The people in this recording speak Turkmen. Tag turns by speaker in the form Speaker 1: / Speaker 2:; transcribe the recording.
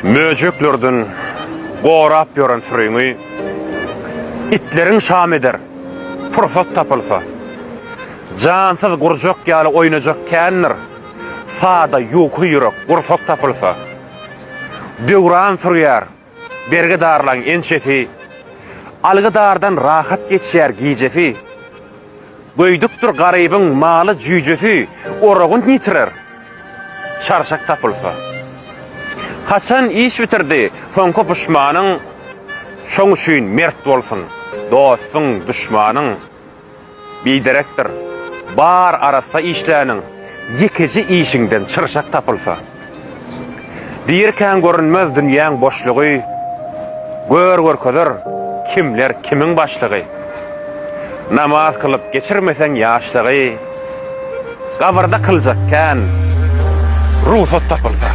Speaker 1: Möjeklerden gorap ýören süriňi Itleriň şam eder, pursat tapylsa. Jansyz gurjak ýaly oýnajak kändir, Sada, ýuka ýürek, gursak tapylsa. Döwran sürýär, bergidarlaň ençesi, Algydardan rahat geçýär gijesi. Göýdükdir garybyň maly jüýjesi, Oragyn ýitirer, çarşak tapylsa. Haçan iş bitirdi soňky puşmanyň, Şoň üçin mert bolsun dostuň, duşmanyň. Biderekdir, bar arassa işläniň, Ýekeje işiňden çyrşak tapylsa. Dirikäň görünmez dünýäň boşlugy, Gör görkezer kimler kimiň başlygy. Namaz kylyp geçirmeseň ýaşlygy, Gabyrda kyljak kän, rugsat tapylsa.